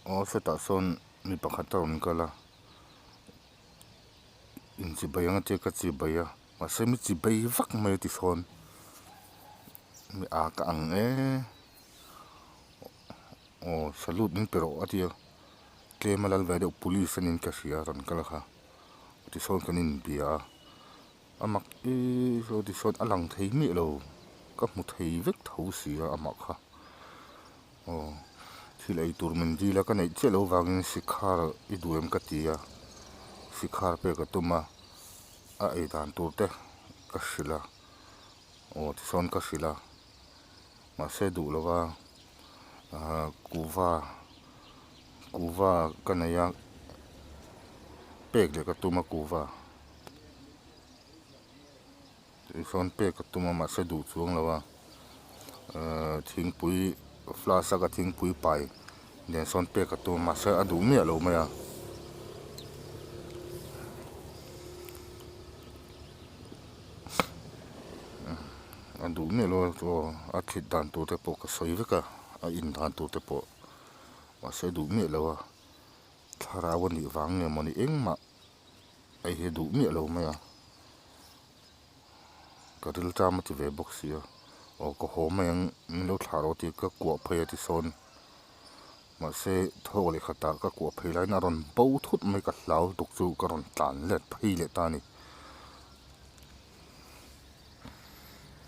Aw sawtah sawn mi pakhat a rawn kal a inchibai ang a tia ka chibai a mahse mi chibai vak mai a ti sawn mi a ka ang e aw salute min pe rawh a tia tlem a lal ve deuh police a niin ka hria a rawn kal kha tisawn kan inbia a. A mak ih saw tisawn a lang thei miah lo ka hmu thei vek tho si a amah kha aw thil ei tur min dil a ka neih chiah loh vangin sikhar i duh em ka ti a sikhar pek a tum a a ei dan tur te ka hrilh a aw tisawn ka hrilh a mahse duh lova ah kuhva kuhva ka nei a pek leh ka tum a kuhva. Tichuan pek a tum a mahse duh chuang lo a ehh thingpui flask a ka thingpui pai nen sawn pek a tum a mahse a duh miah lo mai a. A duh miah lo a aw a thlit dan tur te pawh ka sawi vek a a in dan tur te pawh mahse a duh miah lo a thlarau a nih vang nge mawni engmah. Hei hi duh miah lo mai a ka ril ṭam a ti ve bawk si a aw ka haw mai ang min lo thlah rawh tih ka kuah phei a ti sawn mahse thawk leh khatah ka kuah phei laiin a rawn bo thut mai ka hlau lutuk chu ka rawn tlan let phei leh ta a ni.